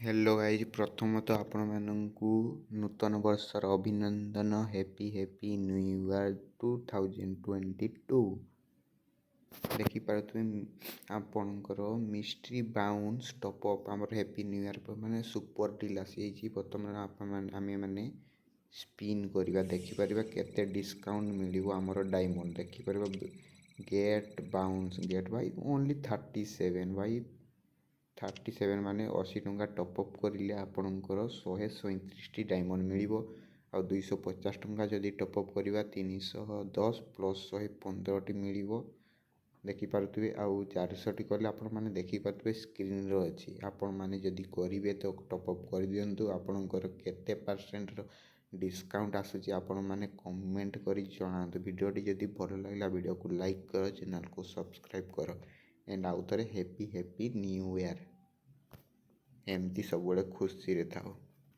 Hello guys, ପ୍ରଥମତଃ ଆପଣମାନଙ୍କୁ ନୂତନ ବର୍ଷର ଅଭିନନ୍ଦନ। Happy happy new year 2022। ଦେଖିପାରୁଥିବେ, ଆପଣଙ୍କର ମିଷ୍ଟ୍ରି ବାଉନ୍ସ ଟପ୍ ଅପ୍ ଆମର ହ୍ୟାପି ନ୍ୟୁ ଇୟର୍ ମାନେ ସୁପର ଡିଲ୍ ଆସିଯାଇଛି। ବର୍ତ୍ତମାନ ଆପଣମାନେ ଆମେମାନେ ସ୍ପିନ୍ କରିବା, ଦେଖିପାରିବା କେତେ ଡିସକାଉଣ୍ଟ ମିଳିବ। ଆମର ଡାଇମଣ୍ଡ ଦେଖିପାରିବା, ଗେଟ୍ ବାଉନ୍ସ ଗେଟ୍ ଭାଇ ଓନ୍ଲି 37 ଭାଇ। 37 ମାନେ 80 ଟଙ୍କା ଟପ୍ ଅପ୍ କରିଲେ ଆପଣଙ୍କର 137ଟି ଡାଇମଣ୍ଡ ମିଳିବ। ଆଉ 250 ଟଙ୍କା ଯଦି ଟପ୍ ଅପ୍ କରିବା, 310 ପ୍ଲସ୍ 115ଟି ମିଳିବ, ଦେଖିପାରୁଥିବେ। ଆଉ 400ଟି କଲେ ଆପଣମାନେ ଦେଖିପାରୁଥିବେ, ସ୍କ୍ରିନ୍ରେ ଅଛି। ଆପଣମାନେ ଯଦି କରିବେ ତ ଟପ୍ ଅପ୍ କରିଦିଅନ୍ତୁ। ଆପଣଙ୍କର କେତେ ପରସେଣ୍ଟର ଡିସକାଉଣ୍ଟ ଆସୁଛି, ଆପଣମାନେ କମେଣ୍ଟ କରି ଜଣାନ୍ତୁ। ଭିଡ଼ିଓଟି ଯଦି ଭଲ ଲାଗିଲା, ଭିଡ଼ିଓକୁ ଲାଇକ୍ କର, ଚ୍ୟାନେଲକୁ ସବସ୍କ୍ରାଇବ୍ କର। ଏଣ୍ଡ ଆଉ ଥରେ ହ୍ୟାପି ହ୍ୟାପି ନ୍ୟୁ ଇୟର୍। ଏମିତି ସବୁବେଳେ ଖୁସିରେ ଥାଅ।